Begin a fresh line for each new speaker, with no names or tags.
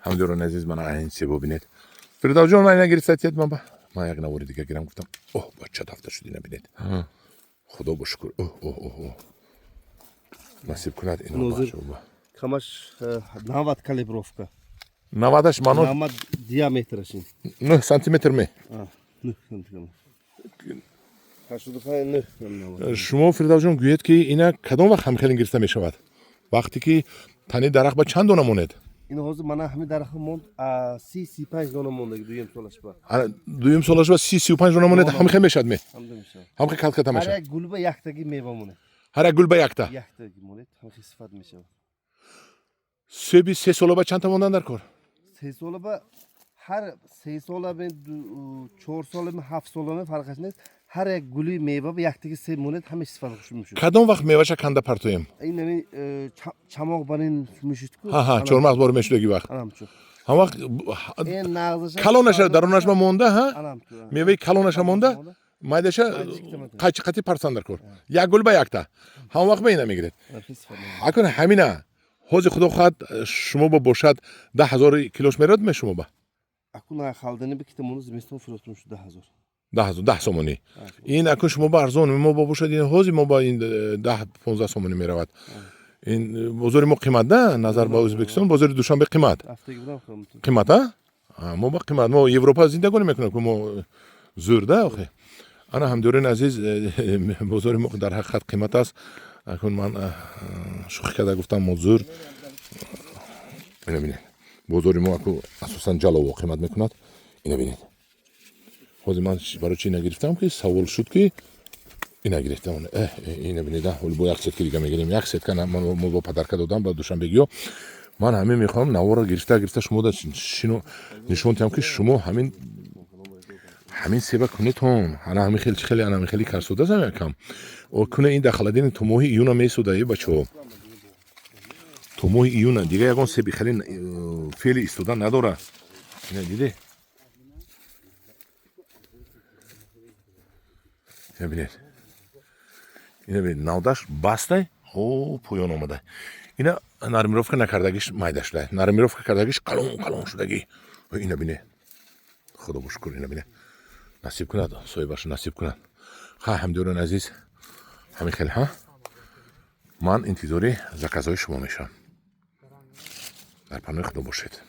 Ҳамдиёрони азиз, мана айн себо бинед. Фирдавсҷон, ман ина гирифта тиед, ман ба ман як навори дига гирам гуфтам. Оҳ, бача дафта шуд, ина бинед. Худо бо шукр. Оҳ, оҳ, оҳ, оҳ, насиб кунад ино.
Нозир.
Бачаба.
Камаш 90 калибровка.
Навадаш мано.
90 диаметраш ин.
9 сантиметр ме?
А, 9 сантиметр. 85, 9.
Шумо, Фирдавсҷон, гӯед, ки ина кадом вақт ҳамхелин гирифта мешавад? Вақте ки тани дарахт ба чанд дона монед?
Ин ҳозир мана ҳамин дарахт монд, 30 35 дона мондаги дуюм солаш ба.
Ана, дуюм солаш ба 30 35 дона монед, ҳамхел мешавад ме?
Ҳамда мешавад.
Ҳамхел катката
Ҳар
мешавад?
як гулба яктаги мева монед.
Ҳар як гул ба якта?
Яктаги монед, ҳамхел сифат мешавад.
Себи 3 сола ба чандта мондан дар кор?
3 сола ба, ҳар 3 сола ме, 4 сола ме, 7 сола ме, фарқаш нест. Ҳар як гули мева ба яктаги себ монед, ҳамеш сифат хуш мешуд.
Кадом вақт меваша канда партоем?
Ин ҳамин чамоқ барин мешуд ку.
Ҳа, чормағз бор мешудаги вақт.
Анамчу.
Ҳам вақт.
Эн нағзаша.
Калонаша дарунаш ба монда, ҳа?
Анамчу.
Меваи калонаша монда, майдаша қайчи қати парсан дар кор, як гул ба якта, ҳам вақт ба ина мегиред. Акун ҳамина ҳозир, худо хоҳад, шумо ба бошад, 10 000 килош мерад ме шумо ба?
Акун халдани бикита мону зимистон фурӯхтум шу 10 000.
10 000, 10 сомонӣ. Ин акун шумо ба арзон, мо ба бошад, ин ҳозир мо ба ин 10, 15 сомонӣ меравад. Ин бозори мо қимат на, назар ба Ӯзбекистон бозори Душанбе қимат.
Рафтаги будам худам.
Қимат, а мо ба қимат, мо Европа зиндагонӣ мекунем ку, мо зӯр да охе. Ана, ҳамдиёрони азиз, бозори мо дар ҳақиқат қимат аст. Акун ман шӯхӣ карда гуфтам, мо зӯр. Ина бинед, бозори мо аку асосан ҷалово қимат мекунад. Ина бинед, ҳозир ман барои чи ина гирифтам, ки савол шуд, ки ина гирифтам. Ина бинед, ҳоли бо як сетка дига мегирем, як сетка мо бо подарка додам ба душанбегиё. Ман ҳамин мехоҳам наворро гирифта гирифта шумо да шино нишон диҳам, ки шумо ҳамин себа кунетон. Ана ҳамин хел хеле, ана ҳамин хели карсуда зам якам куне. Ин дар холодильник то моҳи июна месуда, е бачаҳо, то моҳи июна. Дига ягон себи хеле феъли истода надорад. Ина диде, ина бинед, ина бинед, навдаш бастай, о поён омада. Ина нормировка накардагиш майда шуда, нормировка кардагиш калон калон шудагӣ. Ина бине, худо бо шукр, ина бине, насиб кунад соҳибаша, насиб кунад. Ха, ҳамдиёрони азиз, ҳамин хел. Ҳа, ман интизори заказҳои шумо мешавам. Дар паноҳи худо бошед.